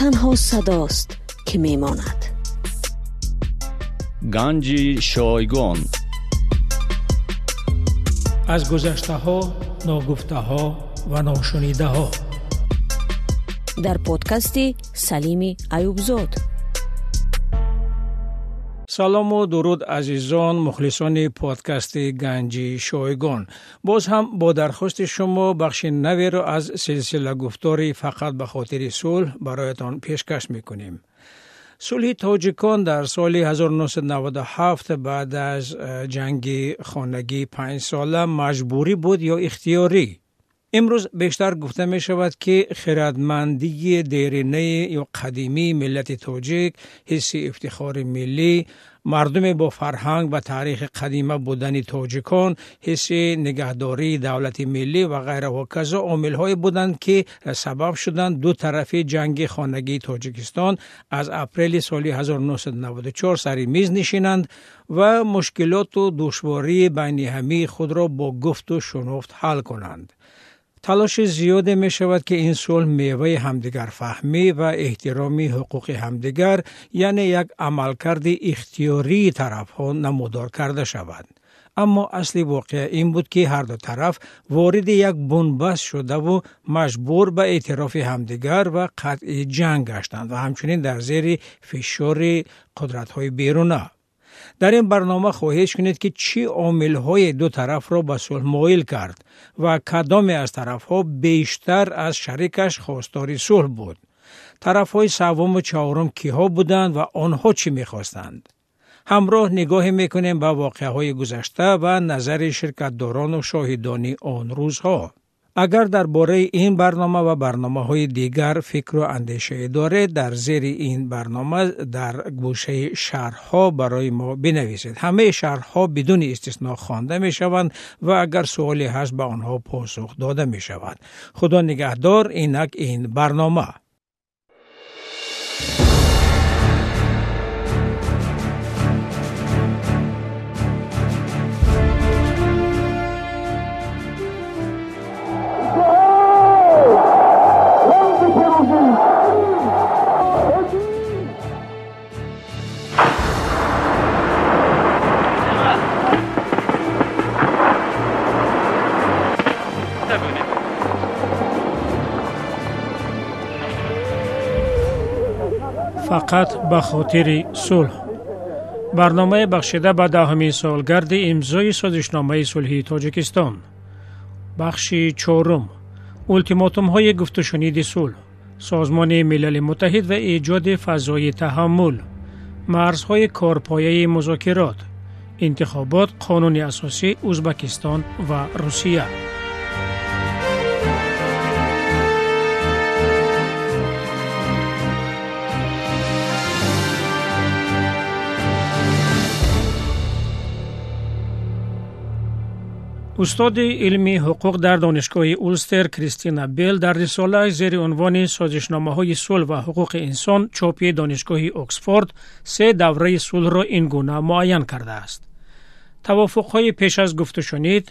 Танҳо садост, ки мемонад. Ганҷи шойгон. Аз гузаштаҳо, ногуфтаҳо ва ношунидаҳо. Дар подкасти Салими Аюбзод. Салому дуруд, азизон, мухлисони подкасти Ганҷи шойгон. Боз ҳам бо дархости шумо бахши наверо аз силсила гуфтори «Фақат ба хотири сулҳ» бароятон пешкаш мекунем. Сулҳи тоҷикон дар соли 1997 баъд аз ҷанги хонагии 5сола маҷбурӣ буд ё ихтиёрӣ? Имрӯз бештар гуфта мешавад, ки хирадмандии деринаи ё қадимии миллати тоҷик, ҳисси ифтихори миллӣ, мардуме бо фарҳанг ва таърихи қадима будани тоҷикон, ҳисси нигаҳдории давлати миллӣ ва ғайра ва казо омилҳое буданд, ки сабаб шуданд ду тарафи ҷанги хонагии Тоҷикистон аз апрели соли 1994 сари миз нишинанд ва мушкилоту душвории байни ҳамии худро бо гуфту шунофт ҳал кунанд. Талоши зиёде мешавад, ки ин сулҳ меваи ҳамдигарфаҳмӣ ва эҳтироми ҳуқуқи ҳамдигар, яъне як амалкарди ихтиёрии тарафҳо намудор карда шавад. Аммо асли воқеа ин буд, ки ҳарду тараф вориди як бунбаст шудаву маҷбур ба эътирофи ҳамдигар ва қатъи ҷанг гаштанд ва ҳамчунин дар зери фишори қудратҳои беруна. Дар ин барнома хоҳед шунид, ки чӣ омилҳое ду тарафро ба сулҳ моил кард ва кадоме аз тарафҳо бештар аз шарикаш хостори сулҳ буд. Тарафҳои севуму чаҳорум киҳо буданд ва онҳо чӣ мехостанд? Ҳамроҳ нигоҳе мекунем ба воқеаҳои гузашта ва назари ширкатдорону шоҳидони он рӯзҳо. Агар дар бораи ин барнома ва барномаҳои дигар фикру андешае доред, дар зери ин барнома дар гӯшаи шарҳҳо барои мо бинависед. Ҳамаи шарҳҳо бидуни истисно хонда мешаванд ва агар суоле ҳаст, ба онҳо посух дода мешавад. Худо нигаҳдор. Инак ин барнома. Фақат ба хотири сулҳ. Барномаи бахшида ба 10-умин солгарди имзои созишномаи сулҳи Тоҷикистон. Бахши чорум. Ултиматумҳои гуфтушуниди сулҳ, Созмони Милали Муттаҳид ва эҷоди фазои таҳаммул, марзҳои корпояи музокирот, интихобот, қонуни асосӣ, Узбакистон ва Русия. Устоди илми ҳуқуқ дар Донишгоҳи Улстер Кристина Бел дар рисолааш зери унвони «Созишномаҳои сулҳ ва ҳуқуқи инсон», чопи Донишгоҳи Оксфорд, се давраи сулҳро ин гуна муайян кардааст: тавофуқҳои пеш аз гуфтушунид,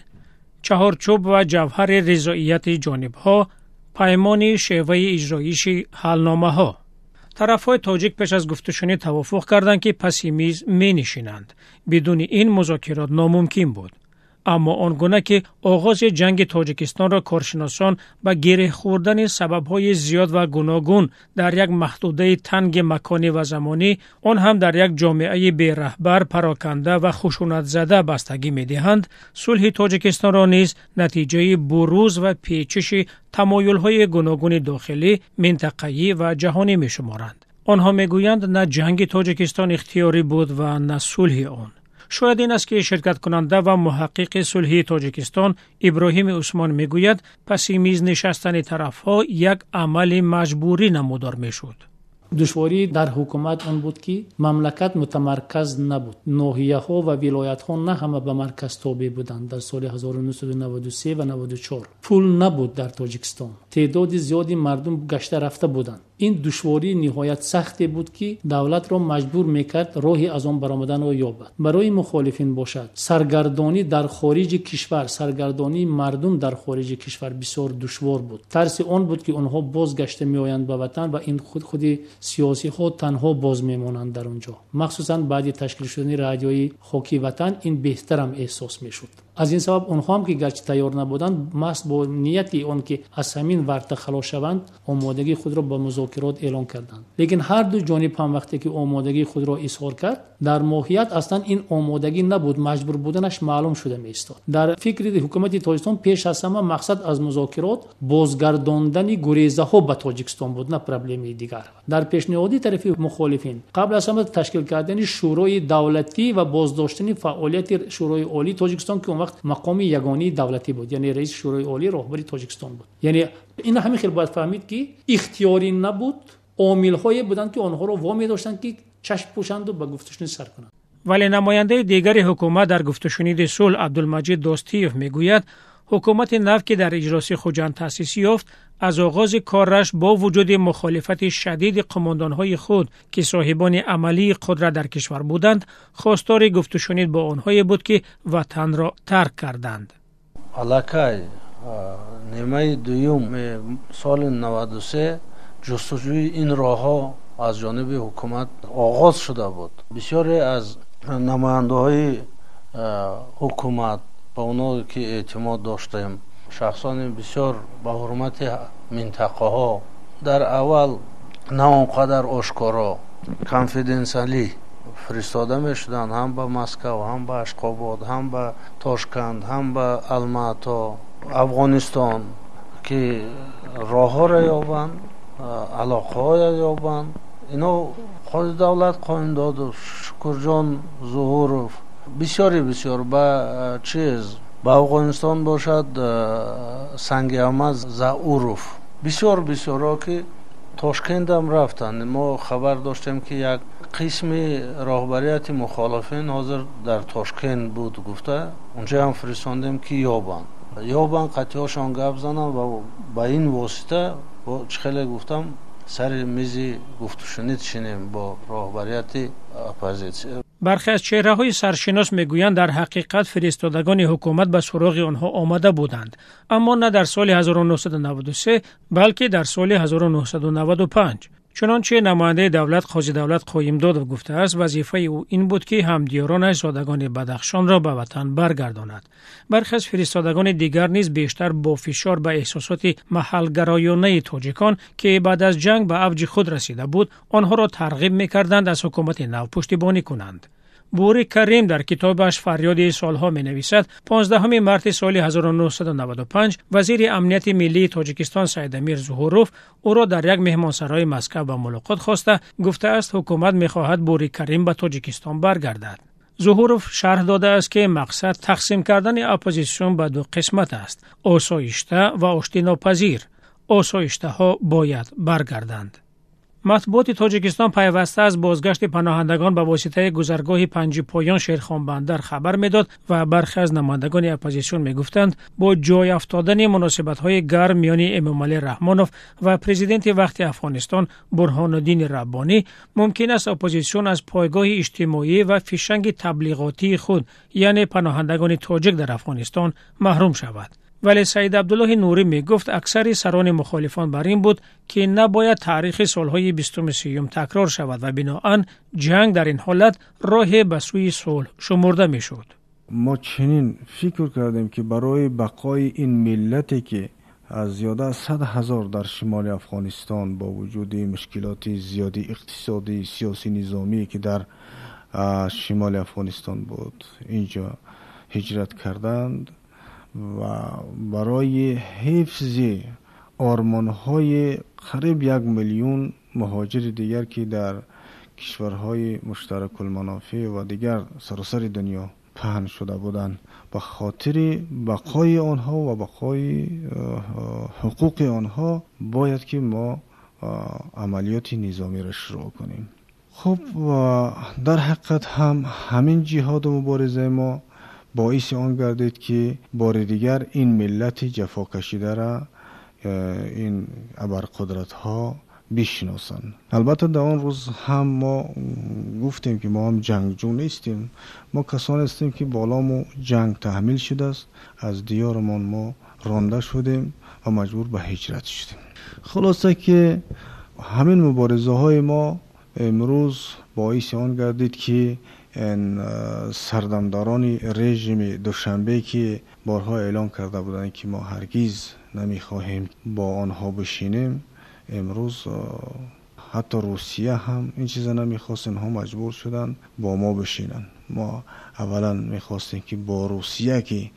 чаҳорчӯб ва ҷавҳари ризоияти ҷонибҳо, паймони шеваи иҷроиши ҳалномаҳо. Тарафҳои тоҷик пеш аз гуфтушунид тавофуқ карданд, ки паси миз менишинанд. Бидуни ин музокирот номумкин буд. Аммо он гуна ки оғози ҷанги Тоҷикистонро коршиносон ба гиреҳ хӯрдани сабабҳои зиёд ва гуногун дар як маҳдудаи танги маконӣ ва замонӣ, он ҳам дар як ҷомеаи бераҳбар, пароканда ва хушунатзада бастагӣ медиҳанд, сулҳи Тоҷикистонро низ натиҷаи бурӯз ва печиши тамоюлҳои гуногуни дохилӣ, минтақаӣ ва ҷаҳонӣ мешуморанд. Онҳо мегӯянд, на ҷанги Тоҷикистон ихтиёрӣ буд ва на сулҳи он. Шояд ин аст, ки ширкаткунанда ва муҳаққиқи сулҳи Тоҷикистон Иброҳими Усмон мегӯяд, паси миз нишастани тарафҳо як амали маҷбурӣ намудор мешуд. Душворӣ дар ҳукумат он буд, ки мамлакат мутамарказ набуд. Ноҳияҳо ва вилоятҳо на ҳама ба марказ тобеъ буданд. Дар соли 1993 ва 94 пул набуд дар Тоҷикистон. Теъдоди зиёди мардум гашта рафта буданд. Ин душвории ниҳоят сахте буд, ки давлатро маҷбур мекард роҳи аз он баромаданро ёбад. Барои мухолифин бошад, саргардонӣ дар хориҷи кишвар, саргардонии мардум дар хориҷи кишвар бисёр душвор буд. Тарси он буд, ки онҳо бозгашта меоянд ба ватан ва ин худи сиёсиҳо танҳо боз мемонанд дар он ҷо. Махсусан баъди ташкил шудани радиои Хоки Ватан ин беҳтарам эҳсос мешуд. Аз ин сабаб онҳо ҳам, ки гарчи тайёр набуданд, маҳз бо нияти он ки аз ҳамин варта халос шаванд, омодагии худро ба музокирот эълон карданд. Лекин ҳар ду ҷониб ҳам вақте ки омодагии худро изҳор кард, дар моҳият аслан ин омодагӣ набуд, маҷбур буданаш маълум шуда меистод. Дар фикри ҳукумати Тоҷикистон пеш аз ҳама мақсад аз музокирот бозгардондани гурезаҳо ба Тоҷикистон буд, на проблемаи дигар. Дар пешниҳоди тарафи мухолифин қабл аз ҳама ташкил кардани Шӯрои давлатӣ ва боздоштани фаъолияти Шӯрои Олии Тоҷикистон, ки он вақт мақоми ягонии давлатӣ буд, яъне раиси Шӯрои Олӣ роҳбари Тоҷикистон буд. Яъне ин ҳамин хел бояд фаҳмид, ки ихтиёрӣ набуд, омилҳое буданд, ки онҳоро во медоштанд, ки чашм пӯшанду ба гуфтушунид сар кунанд. Вале намояндаи дигари ҳукумат дар гуфтушуниди сулҳ Абдулмаҷид Достиев мегӯяд, ҳукумати нав, ки дар иҷлоси Хуҷанд таъсис ёфт, аз оғози кораш бо вуҷуди мухолифати шадиди қумондонҳои худ, ки соҳибони амалии қудрат дар кишвар буданд, хостори гуфтушунид бо онҳое буд, ки ватанро тарк карданд. Аллакай нимаи дуюм соли 93 ҷустуҷӯи ин роҳҳо аз ҷониби ҳукумат оғоз шуда буд. Бисёре аз намояндаҳои ҳукумат, ба онҳое ки эътимод доштем, шахсони бисёр ба ҳурмати минтақаҳо, дар аввал на он қадар ошкоро, конфиденсиалӣ фиристода мешуданд ҳам ба Москав, ҳам ба Ашқобод, ҳам ба Тошканд, ҳам ба Алмато, Афғонистон, ки роҳҳоро ёбанд, алоқаҳоро ёбанд. Ино Қози Давлат Қоимдодов, Шукурҷон Зуҳуров, бисёре бисёр ба чиз ба Афғонистон бошад, Сангиаҳмад Зауров, бисёр бисёрҳо ки Тошкендам рафтанд. Мо хабар доштем, ки як қисми роҳбарияти мухолифин ҳозир дар Тошкент буд, гуфта унҷаам фиристондем, ки ёбанд, қатъиҳошон гап зананд ва ба ин восита, чӣ хеле гуфтам, сари мизи гуфтушунид шинем бо роҳбарияти оппозитсия. Бархе аз чеҳраҳои саршинос мегӯянд, дар ҳақиқат фиристодагони ҳукумат ба суроғи онҳо омада буданд, аммо на дар соли 1993, балки дар соли 1995. Чунончи намояндаи давлат Қозидавлат Қоимдодов гуфтааст, вазифаи ӯ ин буд, ки ҳамдиёронаш зодагони Бадахшонро ба ватан баргардонад. Бархе аз фиристодагони дигар низ бештар бо фишор ба эҳсосоти маҳалгароёнаи тоҷикон, ки баъд аз ҷанг ба авҷи худ расида буд, онҳоро тарғиб мекарданд аз ҳукумати нав пуштибонӣ кунанд. Бури Карим дар китобаш «Фарёди солҳо» менависад, 15 марти соли 1995 вазири амнияти миллии Тоҷикистон Саидамир Зуҳуров ӯро дар як меҳмонсарои Москав ба мулоқот хоста, гуфтааст, ҳукумат мехоҳад Бури Карим ба Тоҷикистон баргардад. Зуҳуров шарҳ додааст, ки мақсад тақсим кардани оппозитсион ба ду қисмат аст: осоишта ва оштинопазир. Осоиштаҳо бояд баргарданд. Матбуоти Тоҷикистон пайваста аз бозгашти паноҳандагон ба воситаи гузаргоҳи Панҷипоён Шерхонбандар хабар медод ва бархе аз намояндагони оппозитсион мегуфтанд, бо ҷой афтодани муносибатҳои гарм миёни Эмомалӣ Раҳмонов ва президенти вақти Афғонистон Бурҳонуддини Раббонӣ мумкин аст оппозитсион аз пойгоҳи иҷтимоӣ ва фишанги таблиғотии худ, яъне паноҳандагони тоҷик дар Афғонистон, маҳрум шавад. Вале Саид Абдуллоҳи Нурӣ мегуфт, аксари сарони мухолифон бар ин буд, ки набояд таърихи солҳои бистуму сиюм такрор шавад ва биноан ҷанг дар ин ҳолат роҳе ба сӯи сулҳ шумурда мешуд. Мо чунин фикр кардем, ки барои бақои ин миллате, ки аз зиёда аз 100 000 дар шимоли Афғонистон, бо вуҷуди мушкилоти зиёди иқтисодӣ, сиёсӣ, низомие, ки дар шимоли Афғонистон буд, инҷо ҳиҷрат карданд ва барои ҳифзи ормонҳои қариб 1 миллион муҳоҷири дигар, ки дар кишварҳои муштаракулманофеъ ва дигар саросари дунё паҳн шуда буданд, ба хотири бақои онҳо ва бақои ҳуқуқи онҳо бояд ки мо амалиёти низомиро шурӯъ кунем. Хуб, дар ҳақиқат ҳам ҳамин ҷиҳоду муборизаи мо боиси он гардид, ки бори дигар ин миллати ҷафокашидаро ин абарқудратҳо бишиносанд. Албатта, дар он рӯз ҳам мо гуфтем, ки мо ҳам ҷангҷӯ нестем, мо касоне ҳастем, ки боломо ҷанг таҳмил шудааст, аз диёрмон мо ронда шудем ва маҷбур ба ҳиҷрат шудем. Хулоса ки ҳамин муборизаҳои мо имрӯз боиси он гардид, ки сардамдорони режими Душанбе, ки борҳо эълон карда буданд, ки мо ҳаргиз намехоҳем бо онҳо бишинем, имрӯз ҳатто Русия ҳам ин чиза намехост, инҳо маҷбур шуданд бо мо бишинанд. Мо аввалан мехостем, ки бо Русия, ки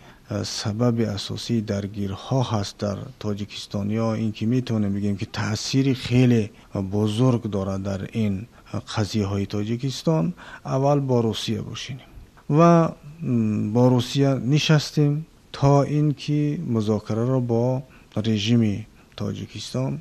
сабаби асосии даргирҳо ҳаст дар Тоҷикистон, ё ин ки метавонем бигӯем, ки таъсири хеле бузург дорад дар ин қазияҳои Тоҷикистон, аввал бо Русия бошинем ва бо Русия нишастем, то ин ки музокираро бо режими Тоҷикистон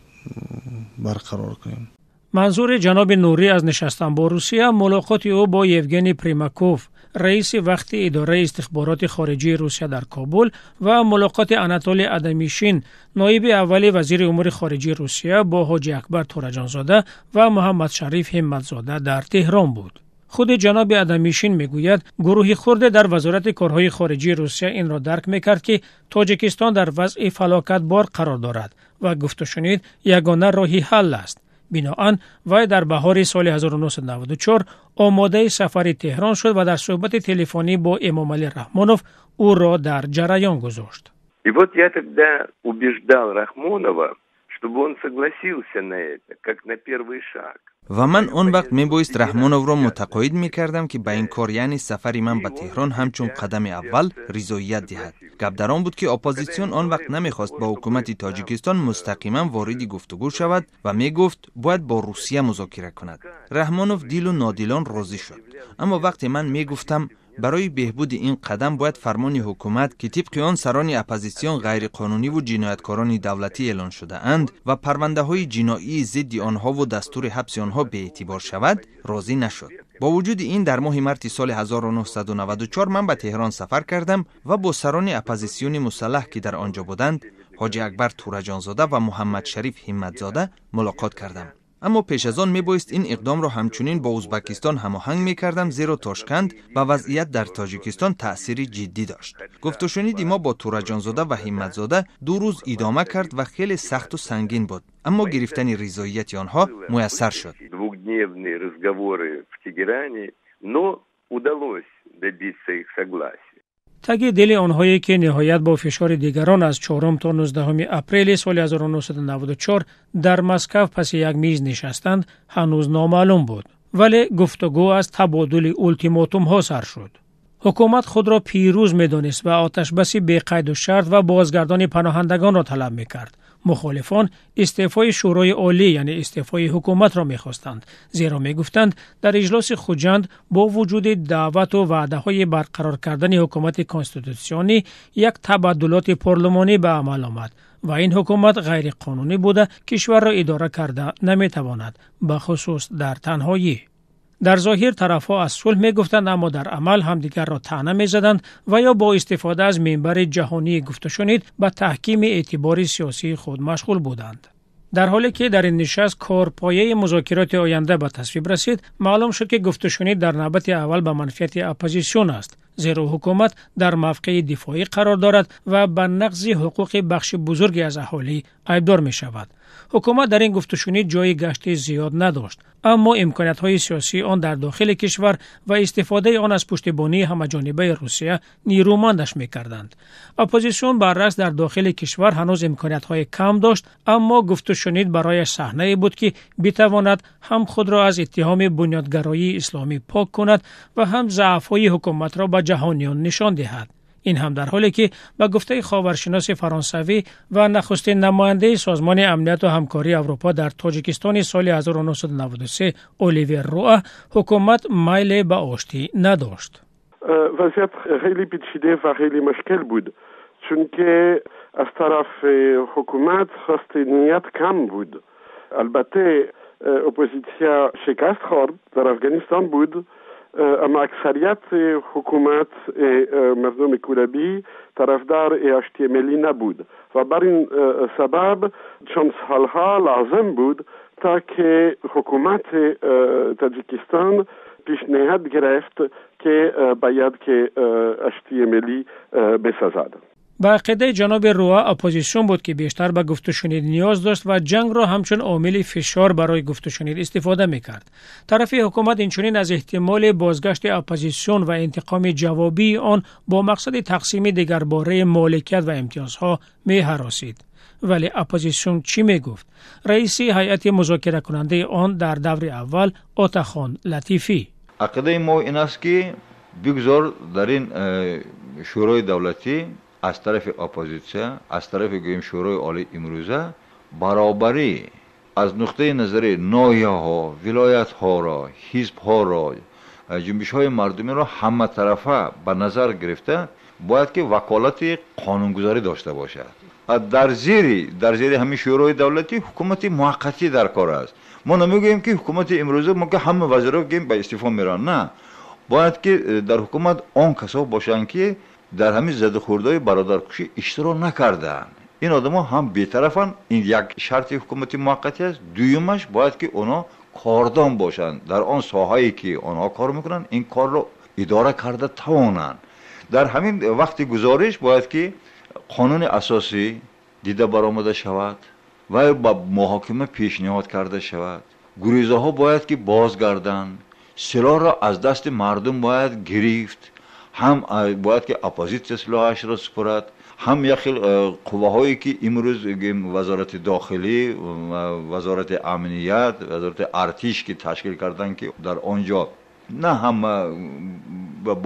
барқарор кунем. Манзури ҷаноби Нурӣ аз нишастан бо Русия мулоқоти ӯ бо Евгений Примаков, раиси вақти идораи истихбороти хориҷии Русия дар Кобул, ва мулоқоти Анатолий Адамишин, ноиби аввали вазири умури хориҷии Русия, бо Ҳоҷи Акбар Тӯраҷонзода ва Муҳаммадшариф Ҳимматзода дар Теҳрон буд. Худи ҷаноби Адамишин мегӯяд, гурӯҳи хурде дар Вазорати корҳои хориҷии Русия инро дарк мекард, ки Тоҷикистон дар вазъи фалокатбор қарор дорад ва гуфтушунид ягона роҳи ҳал аст. Биноан вай дар баҳори соли 1994 омодаи сафари Теҳрон шуд ва дар суҳбати телефонӣ бо Эмомалӣ Раҳмонов ӯро дар ҷараён гузошт. И вот я тогда убеждал Рахмонова, чтобы он согласился на это, как на первый шаг. Ва ман он вақт мебоист Раҳмоновро мутақоид мекардам, ки ба ин кор, яъне сафари ман ба Теҳрон, ҳамчун қадами аввал ризоият диҳад. Гап дар он буд, ки оппозитсион он вақт намехост бо ҳукумати Тоҷикистон мустақиман вориди гуфтугӯ шавад ва мегуфт, бояд бо Русия музокира кунад. Раҳмонов дилу нодилон розӣ шуд, аммо вақте ман мегуфтам, барои беҳбуди ин қадам бояд фармони ҳукумат, ки тибқи он сарони оппозитсион ғайриқонуниву ҷинояткорони давлатӣ эълон шудаанд ва парвандаҳои ҷиноии зидди онҳову дастури ҳабси онҳо беэътибор шавад, розӣ нашуд. Бо вуҷуди ин, дар моҳи марти соли 1994 ман ба Теҳрон сафар кардам ва бо сарони оппозитсиони мусаллаҳ, ки дар он ҷо буданд, Ҳоҷи Акбар Тӯраҷонзода ва Муҳаммадшариф Ҳимматзода, мулоқот кардам. Аммо пеш аз он мебоист ин иқдомро ҳамчунин бо Узбакистон ҳамоҳанг мекардам, зеро Тошканд ба вазъият дар Тоҷикистон таъсири ҷиддӣ дошт. Гуфтушуниди мо бо Тӯраҷонзода ва Ҳимматзода 2 рӯз идома кард ва хеле сахту сангин буд, аммо гирифтани ризоияти онҳо муяссар шуд. Двухдневные разговоры в Тегеране, но удалось добиться их согласия. Таги дили онҳое, ки ниҳоят бо фишори дигарон аз 4 то 19 апрели соли 1994 дар Москав паси як миз нишастанд, ҳанӯз номаълум буд, вале гуфтугӯ аз табодули ултиматумҳо сар шуд. Ҳукумат худро пирӯз медонист ва оташбаси беқайду шарт ва бозгардони паноҳандагонро талаб мекард. Мухолифон истеъфои Шӯрои Олӣ, яъне истеъфои ҳукуматро мехостанд, зеро мегуфтанд, дар иҷлоси Хуҷанд бо вуҷуди даъвату ваъдаҳои барқарор кардани ҳукумати конститутсионӣ як табаддулоти парлумонӣ ба амал омад ва ин ҳукумат ғайриқонунӣ буда, кишварро идора карда наметавонад, бахусус дар танҳоӣ. Дар зоҳир тарафҳо аз сулҳ мегуфтанд, аммо дар амал ҳамдигарро таъна мезаданд ва ё бо истифода аз минбари ҷаҳонии гуфтушунид ба таҳкими эътибори сиёсии худ машғул буданд. Дар ҳоле ки дар ин нишаст корпояи музокироти оянда ба тасвиб расид, маълум шуд, ки гуфтушунид дар навбати аввал ба манфиати оппозитсион аст, зеро ҳукумат дар мавқеи дифоӣ қарор дорад ва ба нақзи ҳуқуқи бахши бузурге аз аҳолӣ айбдор мешавад. Ҳукумат дар ин гуфтушунид ҷои гашти зиёд надошт, аммо имкониятҳои сиёсии он дар дохили кишвар ва истифодаи он аз пуштибонии ҳамаҷонибаи Русия нирӯмандаш мекарданд. Оппозитсион баръакс дар дохили кишвар ҳанӯз имкониятҳои кам дошт, аммо гуфтушунид барояш саҳнае буд, ки битавонад ҳам худро аз иттиҳоми бунёдгароии исломӣ пок кунад ва ҳам заъфҳои ҳукуматро ба ҷаҳониён нишон диҳад. Ин ҳам дар ҳоле ки ба гуфтаи ховаршиноси фаронсавӣ ва нахустин намояндаи Созмони амнияту ҳамкории Аврупо дар Тоҷикистони соли 1993 Оливер Руа, ҳукумат майле ба оштӣ надошт. Вазъият хеле печида ва хеле мушкил буд, чунки аз тарафи ҳукумат хости ният кам буд. Албатта, оппозитсия шикаст хӯрд, дар Афғонистон буд, аммо аксарият ҳукумат мардуми кӯлабӣ тарафдор оштии миллӣ набуд ва бар ин сабаб чанд солҳо лозим буд. تا که حکومت تاجیکستان پیشنهاد گرفت که باید که آشتی ملی بسازد. Ба ақидаи ҷаноби Руа, оппозитсион буд, ки бештар ба гуфтушунид ниёз дошт ва ҷангро ҳамчун омили фишор барои гуфтушунид истифода мекард. Тарафи ҳукумат инчунин аз эҳтимоли бозгашти оппозитсион ва интиқоми ҷавобии он бо мақсади тақсими дигарбораи моликият ва имтиёзҳо меҳаросид. Вале оппозитсион чӣ мегуфт? Раиси ҳайати музокиракунандаи он дар даври аввал Отахон Латифӣ. Ақидаи мо ин аст, ки бигзор дар ин Шӯрои давлатӣ аз тарафи оппозитсия, аз тарафи гӯем Шӯрои олии имрӯза баробарӣ аз нуқтаи назари ноҳияҳо, вилоятҳоро, ҳизбҳоро, ҷунбишҳои мардумиро ҳаматарафа ба назар гирифта бояд ки ваколати қонунгузорӣ дошта бошад. Дар зери ҳамин Шӯрои давлатӣ ҳукумати муваққатӣ дар кор аст. Мо намегӯем, ки ҳукумати имрӯза мо ки ҳама вазиро гӯем ба истеъфо мераванд. На, бояд ки дар ҳукумат он касо бошанд, ки дар ҳамин задухӯрдҳои бародаркушӣ иштирок накардаанд. Ин одамо ҳам бетарафанд, ин як шарти ҳукумати муваққатӣ аст. Дуюмаш, бояд ки онҳо кордон бошанд, дар он соҳае ки онҳо кор мекунанд, ин корро идора карда тавонанд. Дар ҳамин вақти гузориш бояд ки қонуни асосӣ дида баромада шавад ва ба муҳокима пешниҳод карда шавад. Гурезаҳо бояд ки бозгарданд, силоҳро аз дасти мардум бояд гирифт, ҳам бояд ки оппозитсия силоҳашро супорад, ҳам як хел қувваҳое ки имрӯз Вазорати дохилӣ, Вазорати амният, Вазорати артиш ки ташкил карданд, ки дар он ҷо на ҳама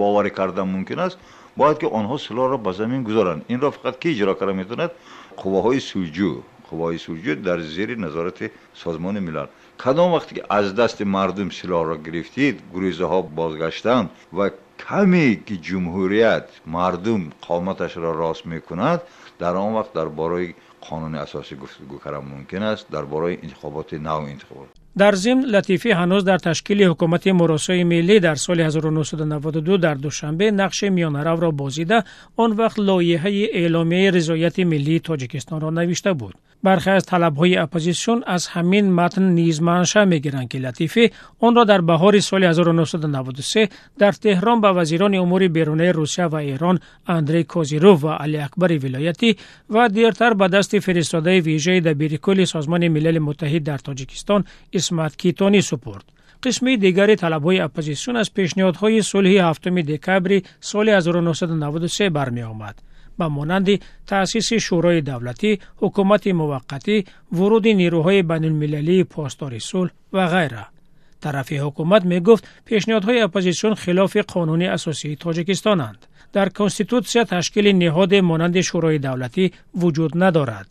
боварӣ кардан мумкин аст, бояд ки онҳо силоҳро ба замин гузоранд. Инро фақат ки иҷро карда метавонад? Қувваҳои сулҳҷӯ, қувваҳои сулҳҷӯ дар зери назорати Созмони Милал. Кадом вақте ки аз дасти мардум силоҳро гирифтид, гурезаҳо бозгаштанд ва каме ки ҷумҳурият мардум қоматашро рост мекунад, дар он вақт дар бораи қонуни асосӣ гуфтугӯ кардан мумкин аст, дар бораи интихоботи нав интихобот. Дар зимн, Латифӣ ҳанӯз дар ташкили ҳукумати муросои миллӣ дар соли 1992 дар Душанбе нақши миёнаравро бозида, он вақт лоиҳаи эъломияи ризояти миллии Тоҷикистонро навишта буд. Бархе аз талабҳои оппозитсион аз ҳамин матн низ манша мегиранд, ки Латифӣ онро дар баҳори соли 1993 дар Теҳрон ба вазирони умури берунаи Русия ва Эрон Андрей Козиров ва Алиакбари Вилоятӣ ва дертар ба дасти фиристодаи вижаи дабири кулли Созмони Милали Муттаҳид дар Тоҷикистон Исмат Китонӣ супурд. Қисми дигари талабҳои оппозитсион аз пешниҳодҳои сулҳи 7 декабри соли 1993 бармеомад, ба монанди таъсиси Шӯрои давлатӣ, ҳукумати муваққатӣ, вуруди нерӯҳои байнулмилалии посдори сулҳ ва ғайра. Тарафи ҳукумат мегуфт, пешниҳодҳои оппозитсион хилофи қонуни асосии Тоҷикистонанд. Дар конститутсия ташкили ниҳоде монанди Шӯрои давлатӣ вуҷуд надорад.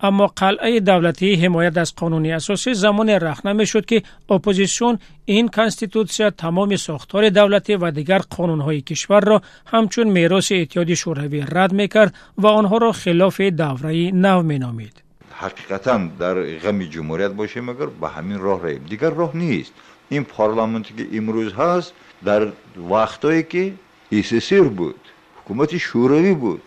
Аммо қалъаи давлатии ҳимоят аз қонуни асосӣ замоне рахна мешуд, ки оппозитсион ин конститутсия, тамоми сохтори давлатӣ ва дигар қонунҳои кишварро ҳамчун мероси Иттиҳоди Шӯравӣ рад мекард ва онҳоро хилофи давраи нав меномид. Ҳақиқатан дар ғами ҷумҳурият бошем, агар ба ҳамин роҳ раем, дигар роҳ нест. Ин парламенте ки имрӯз ҳаст, дар вақтҳое ки СССР буд, ҳукумати шӯравӣ буд,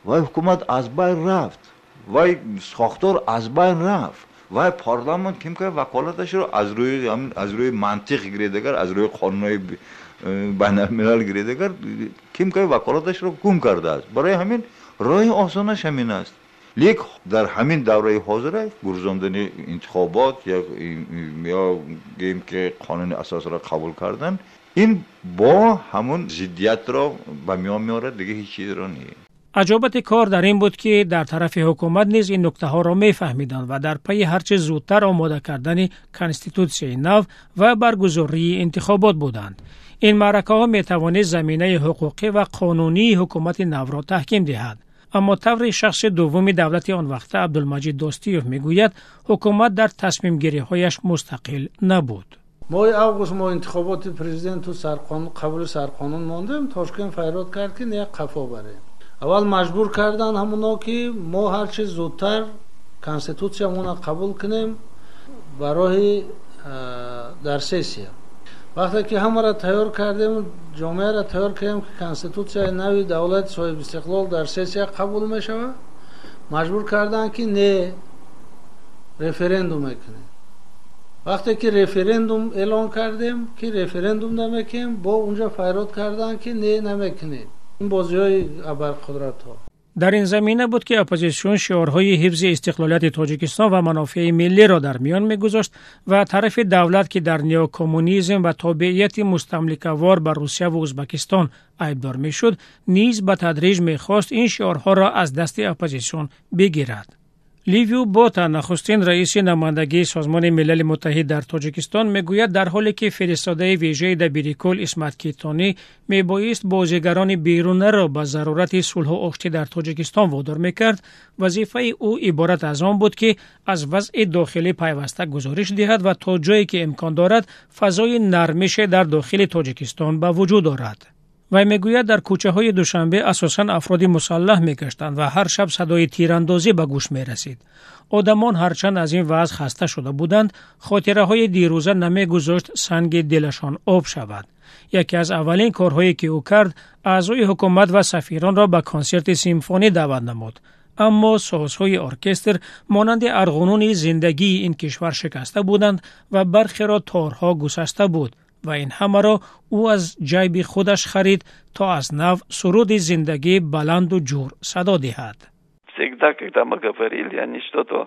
вай ҳукумат аз байн рафт, вай сохтор аз байн рафт, вай парламент ким ки ваколаташро аз рӯи мантиқ гиред, агар аз рӯи қонунҳои байналмилал гиред, агар ким ки ваколаташро гум кардааст. Барои ҳамин роҳи осонаш ҳамин аст. Лек дар ҳамин давраи ҳозира гузарондани интихобот ё гӯем ки қонуни асосро қабул кардан, ин бо ҳамун зиддиятро ба миён меорад, дига ҳеҷ чизро не. Аҷобати кор дар ин буд, ки дар тарафи ҳукумат низ ин нуктаҳоро мефаҳмиданд ва дар пайи ҳарчи зудтар омода кардани конститутсияи нав ва баргузории интихобот буданд. Ин маъракаҳо метавонист заминаи ҳуқуқӣ ва қонунии ҳукумати навро таҳким диҳад. Аммо таври шахси дуввуми давлати он вақта Абдулмаҷид Достиев мегӯяд, ҳукумат дар тасмимгириҳояш мустақил набуд. Моҳи август мо интихоботи президенту қабули сарқонун мондем. Тошкент фарёд кард, ки не, қафо барем. Аввал маҷбур карданд ҳамуно, ки мо ҳарчи зудтар конститутсиямона қабул кунем ба роҳи дар сессия. Вақте ки ҳамаро тайёр кардем, ҷомеаро тайёр кардем, ки конститутсияи нави давлати соҳибистиқлол дар сессия қабул мешавад, маҷбур карданд, ки не, референдум мекунем. Вақте ки референдум эълон кардем, ки референдум намекунем, бо унҷо файрод карданд, ки не, намекунед. Ин бозиҳои абарқудратҳо. Дар ин замина буд, ки оппозитсион шиорҳои ҳифзи истиқлолияти Тоҷикистон ва манофеи миллиро дар миён мегузошт ва тарафи давлат, ки дар неокоммунизм ва тобеияти мустамликавор ба Русия ва Ӯзбекистон айбдор мешуд, низ ба тадриҷ мехост ин шиорҳоро аз дасти оппозитсион бигирад. Ливиу Бота, нахустин раиси намояндагии Созмони Милали Муттаҳид дар Тоҷикистон, мегӯяд, дар ҳоле ки фиристодаи вижаи дабирикул Исмат Китонӣ мебоист бозигарони берунаро ба зарурати сулҳу оштӣ дар Тоҷикистон водор мекард, вазифаи ӯ иборат аз он буд, ки аз вазъи дохилӣ пайваста гузориш диҳад ва то ҷое ки имкон дорад фазои нармише дар дохили Тоҷикистон ба вуҷуд орад. Вай мегӯяд, дар кӯчаҳои Душанбе асосан афроди мусаллаҳ мегаштанд ва ҳар шаб садои тирандозӣ ба гӯш мерасид. Одамон ҳарчанд аз ин вазъ хаста шуда буданд, хотираҳои дирӯза намегузошт санги дилашон об шавад. Яке аз аввалин корҳое ки ӯ кард, аъзои ҳукумат ва сафиронро ба консерти симфонӣ даъват намуд. Аммо созҳои оркестр монанди арғунуни зиндагии ин кишвар шикаста буданд ва бархеро торҳо гусаста буд ва ин ҳамаро ӯ аз ҷайби худаш харид, то аз нав суруди зиндагӣ баланду ҷур садо диҳад. Всегда, когда мы говорили, они что-то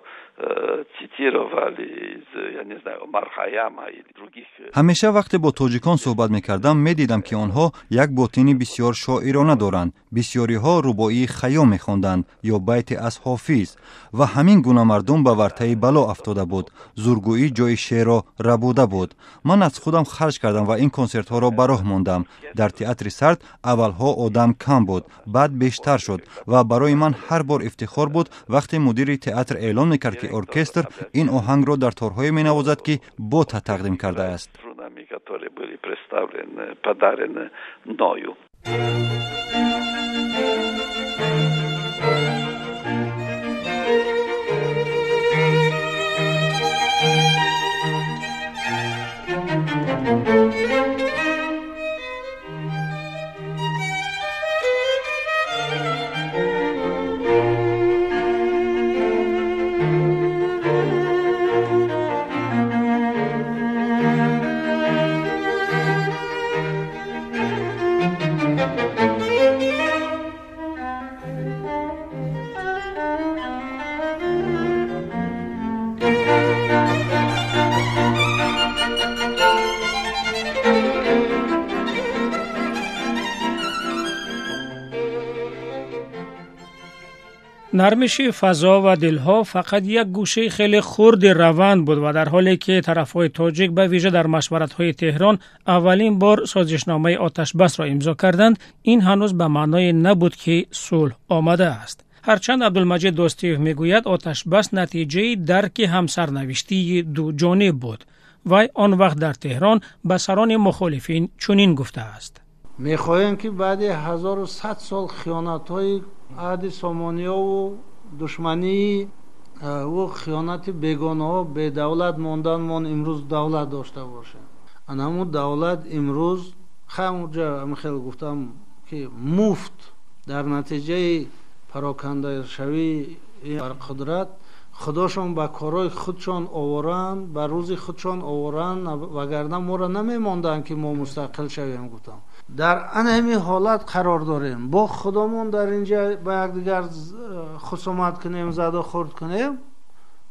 цитировали из, я не знаю, Омар Хайяма или других. Ҳамеша вақте бо тоҷикон суҳбат мекардам, медидам, ки онҳо як ботини бисёр шоирона доранд. Бисёриҳо рубоии Хайём мехонданд ё байте аз Ҳофиз, ва ҳамин гуна мардум ба вартаи бало афтода буд. Зургӯӣ ҷои шеърро рабуда буд. Ман аз худам харҷ кардам ва ин консертҳоро ба роҳ мондам. Дар театри сард аввалҳо одам кам буд, баъд бештар шуд, ва барои ман ҳар бор ифтихор буд, вақте мудири театр эълон мекард, ки оркестр ин оҳангро дар торҳое менавозад, ки Бота тақдим кардааст. Которые были представлены, подарены мною. Нармиши фазо ва дилҳо фақат як гӯшаи хеле хурди раванд буд ва дар ҳоле ки тарафҳои тоҷик ба вижа дар машваратҳои Теҳрон аввалин бор созишномаи оташбасро имзо карданд, ин ҳанӯз ба маъное набуд, ки сулҳ омадааст. Ҳарчанд Абдулмаҷид Достиев мегӯяд, оташбас натиҷаи дарки ҳамсарнавиштии дуҷониб буд. Вай он вақт дар Теҳрон ба сарони мухолифин чунин гуфтааст: Мехоҳем, ки баъди 1100 сол хиёнатҳои аҳди сомониёву душмании ӯ, хиёнати бегонаҳо, бедавлат монданмон имрӯз давлат дошта бошем. Ана ҳамун давлат имрӯз хамуҷа хел гуфтам, ки муфт дар натиҷаи парокандашавии барқудрат худошон ба корҳои худшон овораанд, ба рӯзи худшон овораанд, вагарна моро намемонданд, ки мо мустақил шавем, гуфтам. Дар ана ҳамин ҳолат қарор дорем, бо худомон дар инҷа ба якдигар хусумат кунем, заду хурд кунем,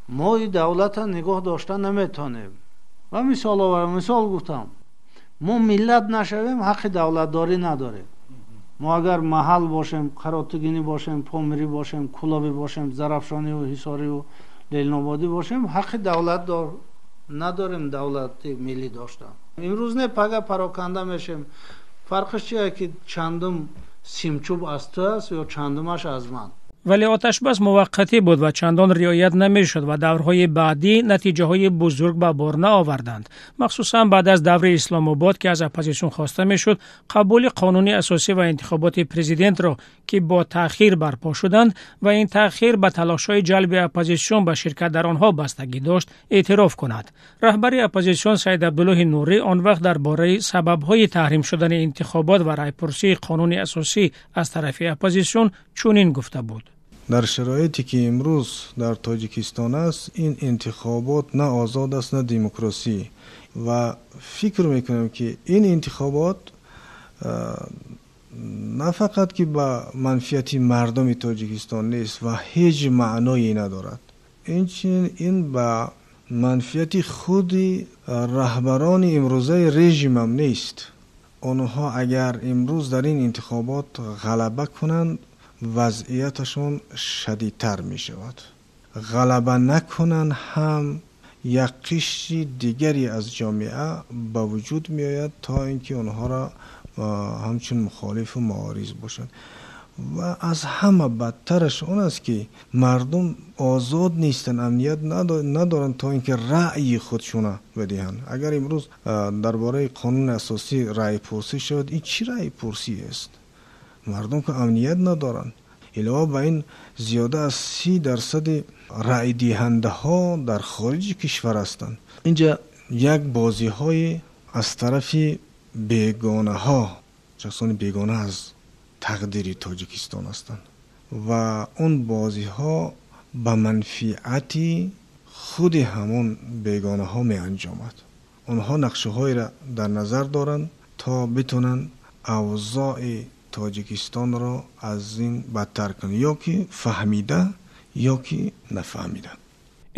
мо и давлата нигоҳ дошта наметонем. Ва мисол оварам, мисол гуфтам: мо миллат нашавем, ҳаққи давлатдорӣ надорем. Мо агар маҳал бошем, қаротугинӣ бошем, помирӣ бошем, кулобӣ бошем, зарафшониву ҳисориву ленинободӣ бошем, ҳаққи давлатдор надорем, давлати миллӣ доштан. Имрӯз не, пага пароканда мешем. Фарқиш чия, ки чандум симчӯб аз ту аст ё чандумаш аз ман? Вале оташбас муваққатӣ буд ва чандон риоят намешуд ва даврҳои баъдӣ натиҷаҳои бузург ба бор наоварданд, махсусан баъд аз даври Исломобод, ки аз оппозитсион хоста мешуд қабули қонуни асосӣ ва интихоботи президентро, ки бо таъхир барпо шуданд ва ин таъхир ба талошҳои ҷалби оппозитсион ба ширкат дар онҳо бастагӣ дошт, эътироф кунад. Раҳбари оппозитсион Саид Абдуллоҳи Нурӣ он вақт дар бораи сабабҳои таҳрим шудани интихобот ва райпурсии қонуни асосӣ аз тарафи оппозитсион чунин гуфта буд: Дар шароите ки имрӯз дар Тоҷикистон аст, ин интихобот на озод аст, на демократӣ. Ва фикр мекунам, ки ин интихобот на фақат ки ба манфиати мардуми Тоҷикистон нест ва ҳеҷ маъное надорад, инчунин ин ба манфиати худи раҳбарони имрӯзаи режимам нест. Онҳо агар имрӯз дар ин интихобот ғалаба кунанд, вазъияташон шадидтар мешавад. Ғалаба накунанд ҳам, як қишри дигаре аз ҷомеа ба вуҷуд меояд, то ин ки онҳоро ҳамчун мухолифу муориз бошанд. Ва аз ҳама бадтараш он аст, ки мардум озод нестанд, амният надоранд, то ин ки раъйи худшона бидиҳанд. Агар имрӯз дар бораи қонуни асосӣ раъйпурсӣ шавад, ин чӣ раъйпурсӣ аст? Мардум ки амният надоранд. Илова ба ин, зиёда аз 30% раъйдиҳандаҳо дар хориҷи кишвар ҳастанд. Инҷа як бозиҳои аз тарафи бегонаҳо, шахсони бегона аз тақдири Тоҷикистон ҳастанд ва он бозиҳо ба манфиати худи ҳамон бегонаҳо меанҷомад. Онҳо нақшаҳоеро дар назар доранд, то битонанд авзои Тоҷикистонро аз ин бадтар кунанд, ё ки фаҳмида, ё ки нафаҳмида.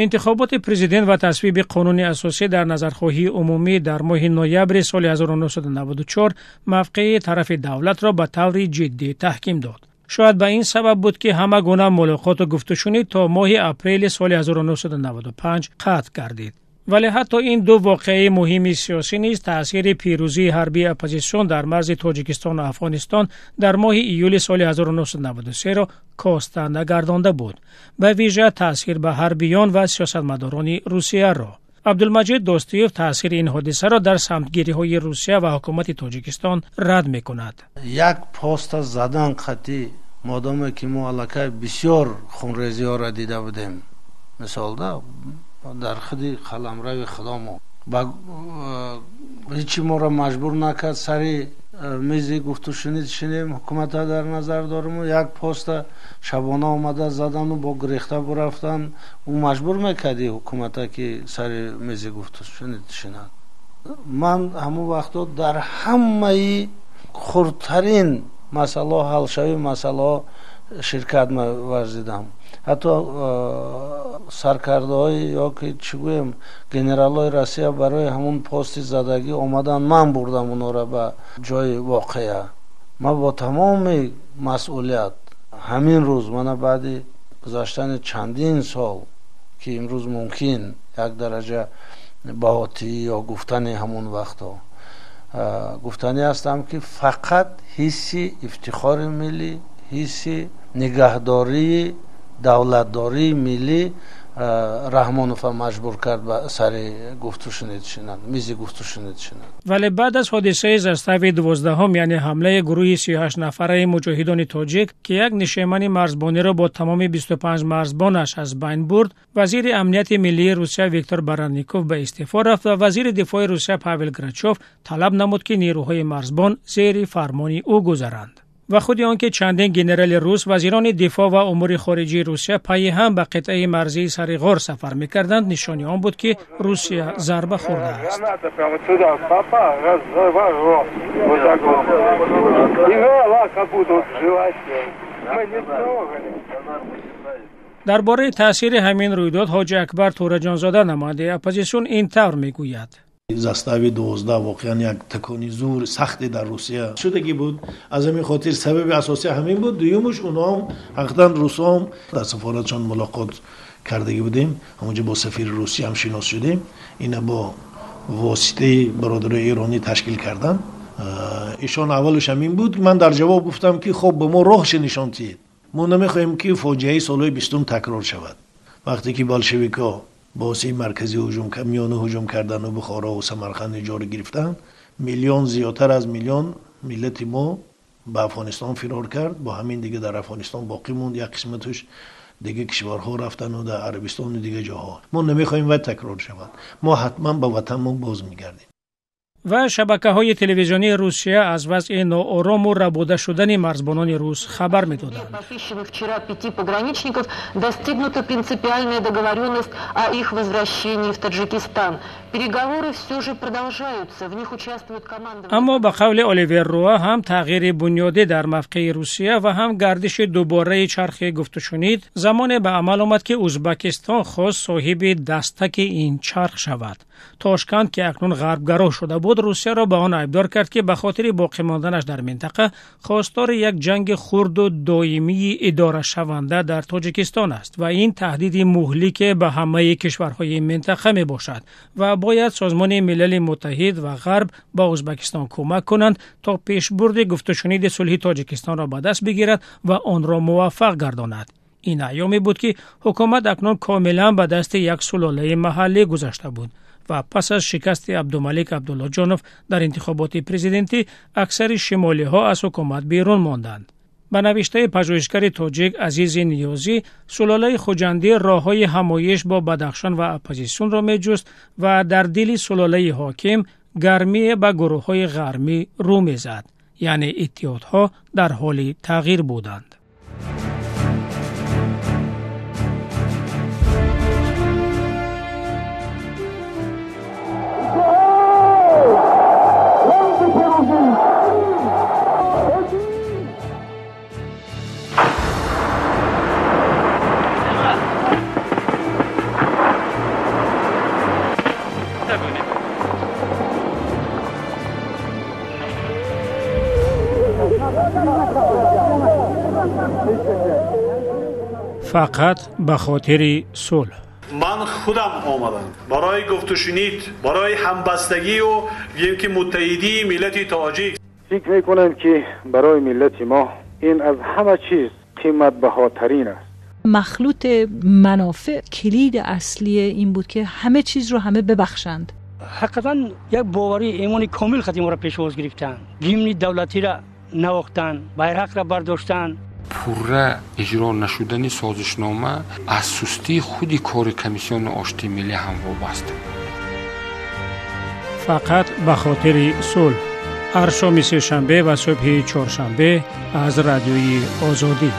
Интихоботи президент ва тасвиби қонуни асосӣ дар назархоҳии умумӣ дар моҳи ноябри соли 1994 мавқеи тарафи давлатро ба таври ҷиддӣ таҳким дод. Шояд ба ин сабаб буд, ки ҳама гуна мулоқоту гуфтушунид то моҳи апрели соли 1995 қатъ гардид. Вале ҳатто ин ду воқеаи муҳими сиёсӣ низ таъсири пирӯзии ҳарбии оппозитсион дар марзи Тоҷикистону Афғонистон дар моҳи июли соли 1993-ро коста нагардонда буд, ба вижа таъсир ба ҳарбиён ва сиёсатмадорони Русияро. Абдулмаҷид Достиев таъсири ин ҳодисаро дар самтгириҳои Русия ва ҳукумати Тоҷикистон рад мекунад. Як поста задан қатъӣ, модоме ки мо аллакай бисёр хунрезиҳоро дида будем, мисол да, дар худи қаламрави худомо, ба ҳечи моро маҷбур накард сари мизи гуфтушунид шинем. Ҳукумата дар назар дорем. Як поста шабона омада задану бо гирехта бурафтан, ӯ маҷбур мекарди ҳукумата, ки сари мизи гуфтушунид шинад. Ман ҳамон вақтҳо дар ҳамаи хурдтарин масъалаҳо, ҳалшавии масъалаҳо ширкат варзидам. Ҳатто саркардаҳои ё ки чӣ гӯем, генералҳои Россия барои ҳамун пости задагӣ омадан, ман бурдам онҳоро ба ҷои воқеа. Ман бо тамоми масъулият ҳамин рӯз, мана баъди гузаштани чандин сол, ки имрӯз мумкин як дараҷа баҳотӣ ё гуфтани ҳамун вақтҳо, гуфтанӣ ҳастам, ки фақат ҳисси ифтихори миллӣ, ҳисси нигаҳдории давлатдории миллӣ Раҳмонова маҷбур кард ба сари гуфтушунид шинад, мизи гуфтушунид шинад. Вале баъд аз ҳодисаи застави 12-ҳум, яъне ҳамлаи гурӯҳи 38 нафараи муҷоҳидони тоҷик, ки як нишемани марзбониро бо тамоми 25 марзбонаш аз байн бурд, вазири амнияти миллии Русия Виктор Баранников ба истеъфо рафт ва вазири дифои Русия Павел Грачов талаб намуд, ки нерӯҳои марзбон зери фармони ӯ гузаранд. Ва худи он ки чандин генерали рус, вазирони дифоъ ва умури хориҷии Русия пайи ҳам ба қитъаи марзии Сариғор сафар мекарданд, нишони он буд, ки Русия зарба хӯрдааст. Граната прямо сюда попал, разворот. Вот так вот. И голова как будто вот в животе. Мы не трогали. Дар бораи таъсири ҳамин рӯйдод Ҳоҷи Акбар Тӯраҷонзода, намояндаи оппозитсион, ин тавр мегӯяд: Застави 12 воқеан як такони зур сахте дар Русия шудагӣ буд. Аз ҳамин хотир сабаби асосӣ ҳамин буд. Дуюмаш, онҳоам ҳақиқатан русоам дар сафоратшон мулоқот кардагӣ будем, ҳамонҷо бо сафири Русия ҳам шинос шудем. Ина бо воситаи бародарои эронӣ ташкил кардан. Ишон аввалаш ҳамин буд. Ман дар ҷавоб гуфтам, ки хоб, ба мо роҳше нишон диҳед. Мо намехоҳем, ки фоҷиаи солҳои 20-ум такрор шавад, вақте ки болшевикҳо ба Осиёи Марказӣ ҳуҷум, миёна ҳуҷум кардану Бухоро ва Самарқанд иҷора гирифтанд. Миллион, зиёдтар аз миллион миллати мо ба Афғонистон фирор кард. Бо ҳамин дига дар Афғонистон боқӣ монд, як қисматаш дига кишварҳо рафтану дар Арабистону дига ҷоҳо. Мо намехоҳем вай такрор шавад. Мо ҳатман ба ватанмон боз мегардем. Ва шабакаҳои телевизионии Русия аз вазъи ноорому рабуда шудани марзбонони рус хабар медоданд. Похищенных вчера 5 пограничников достигнута принципиальная договоренность о их возвращении в Таджикистан. Переговоры все же продолжаются, в них участвуют команды. Аммо ба қавли Оливер Руа ҳам тағйири бунёдӣ дар мавқеи Русия ва ҳам гардиши дубораи чархи гуфтушунид замоне ба амал омад, ки Узбакистон хост соҳиби дастаки ин чарх шавад. Тошканд, ки акнун ғарбгаро шуда буд, Русияро ба он айбдор кард, ки ба хотири боқӣ монданаш дар минтақа хостори як ҷанги хурду доимии идорашаванда дар Тоҷикистон аст ва ин таҳдиди муҳлике ба ҳамаи кишварҳои минтақа мебошад ва бояд Созмони Милали Муттаҳид ва Ғарб ба Узбакистон кӯмак кунанд, то пешбурди гуфтушуниди сулҳи Тоҷикистонро ба даст бигирад ва онро муваффақ гардонад. Ин айёме буд, ки ҳукумат акнун комилан ба дасти як сулолаи маҳаллӣ гузашта буд ва пас аз шикасти Абдумалик Абдуллоҷонов дар интихоботи президентӣ аксари шимолиҳо аз ҳукумат берун монданд. Ба навиштаи пажӯҳишгари тоҷик Азизи Ниёзӣ, сулолаи Хуҷандӣ роҳҳои ҳамоиш бо Бадахшон ва оппозитсионро меҷуст ва дар дили сулолаи ҳоким гармие ба гурӯҳҳои ғармӣ рӯ мезад, яъне иттиҳодҳо дар ҳоли тағйир буданд. Фақат ба хотири сулҳ. Ман худам омадам барои гуфтушунид, барои ҳамбастагию гӯем ки муттаҳидии миллати тоҷик. Фикр мекунам, ки барои миллати мо ин аз ҳама чиз қиматбаҳотарин аст. مخلوط منافع کلید اصلی این بود که همه چیز رو همه ببخشند. حقیقتا یک باوری ایمان کامل خدیم را پیشواز گرفتن، گیمنی دولتی را نواختن، بیرق را برداشتن. Пурра иҷро нашудани созишнома аз сустии худи кори комиссиони оштии миллӣ ҳам вобаста. Фақат ба хотири сулҳ, ҳар шоми сешанбе ва субҳи чоршанбе аз Радиои Озодӣ.